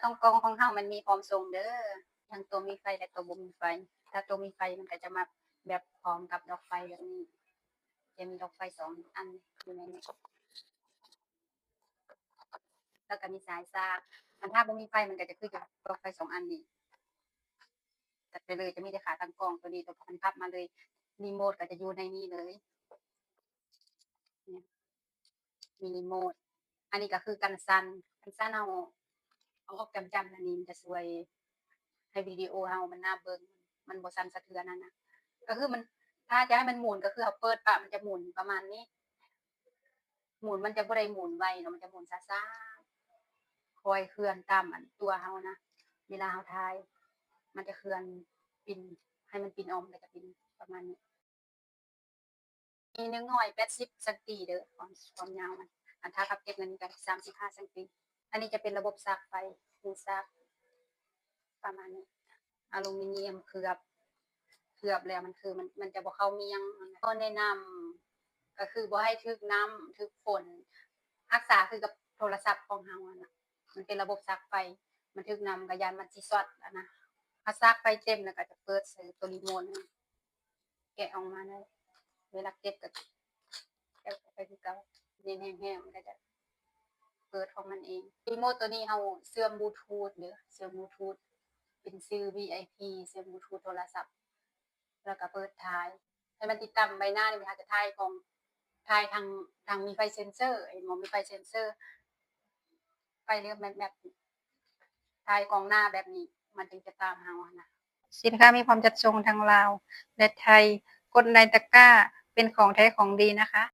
ຕ້ອງກ້ອງຂອງເຮົາມັນມີພ້ອມສົ່ງເດີ ທັງຕົວມີໄຟ ແລະ ຕົວບໍ່ມີໄຟ. ຖ້າຕົວມີໄຟມັນກໍຈະມາແບບພ້ອມກັບດອກໄຟແບບນີ້ ຈະມີດອກໄຟສອງອັນຢູ່ໃນນີ້ ແລ້ວກໍມີສາຍຊາກ. ຄັນຖ້າບໍ່ມີໄຟມັນກໍຈະຄືຢູ່ດອກໄຟສອງອັນນີ້ ຕັດໄປເລີຍ. ຈະມີແຕ່ຂາຕັ້ງກ້ອງຕົວນີ້ ຕົວພັນພັບມາເລີຍ. ຣີໂມດກໍຈະຢູ່ໃນນີ້ເລີຍ ນີ້ ມີຣີໂມດ. ອັນນີ້ກໍຄືກັນສັ່ນ ກັນສັ່ນເຮົາເອົາອອກຈ້ຳໆ ອັນນີ້ມັນຈະຊ່ວຍໃຫ້ວິດີໂອເຮົາມັນໜ້າເບິ່ງ ມັນບໍ່ສັ່ນສະເທືອນຫັ້ນນະ. ກໍຄືມັນ ຖ້າຈະໃຫ້ມັນໝູນ ກໍຄືເຮົາເປີດປະ ມັນຈະໝູນປະມານນີ້ ໝູນ ມັນຈະບໍ່ໄດ້ໝູນໄວເນາະ ມັນຈະໝູນຊ້າໆ ຄອຍເຄື່ອນຕາມອັນຕົວເຮົານະ. ເວລາເຮົາຖ່າຍ ມັນຈະເຄື່ອນປິ່ນ ໃຫ້ມັນປິ່ນອ້ອມ ແລ້ວກໍປິ່ນປະມານນີ້. ມີໜຶ່ງຮ້ອຍແປດສິບຊັງຕີເດີ ຄວາມ ຄວາມຍາວມັນ. ອັນຖ້າພັບເກັບນັ້ນກໍສາມສິບຫ້າຊັງຕີ. ອັນນີ້ຈະເປັນລະບົບຊາກໄຟ ຮູຊາກປະມານນີ້. ອາລູມີນຽມເຄືອບ ເຄືອບແລ້ວມັນຄື ມັນ ມັນຈະບໍ່ເຂົ້າໝ່ຽງ. ຂໍ້ແນະນຳກໍຄືບໍ່ໃຫ້ຖືກນ້ຳ ຖືກຝົນ. ຮັກສາຄືກັບໂທລະສັບຂອງເຮົາຫັ້ນນະ ມັນເປັນລະບົບຊາກໄຟ ມັນຖືກນ້ຳກໍຢ້ານມັນຊິຊັອດຫັ້ນນະ. ຖ້າຊາກໄຟເຕັມແລ້ວກໍຈະເປີດໃສ່ຕົວຣີໂມດ ແກະອອກມາເລີຍ. ເວລາເກັບກໍແກະໄປຄືເກົ່າ ເນັ້ນແຮງໆ ມັນກໍຈະເປີດຂອງມັນເອງ. ຣີໂມດຕົວນີ້ເຮົາເຊື່ອມບລູທູດເດີ ເຊື່ອມບລູທູດ ເປັນຊື່ວີໄອພີ ເຊື່ອມບລູທູດໂທລະສັບ ແລ້ວກໍເປີດຖ່າຍ ໃຫ້ມັນຕິດຕາມໃບໜ້ານີ້. ເຮົາຈະຖ່າຍກ້ອງ ຖ່າຍທາງ ທາງມີໄຟເຊັນເຊີ ເຫັນບໍ່ ມີໄຟເຊັນເຊີ ໄຟເຫຼືອງແມັບໆ ຖ່າຍກ້ອງໜ້າແບບນີ້ ມັນຈຶ່ງຈະຕາມເຮົາຫັ້ນນະ. ສິນຄ້າມີພ້ອມຈັດສົ່ງທັງລາວ ແລະ ໄທ. ກົດໃນຕະກ້າ ເປັນຂອງແທ້ຂອງດີນະຄະ.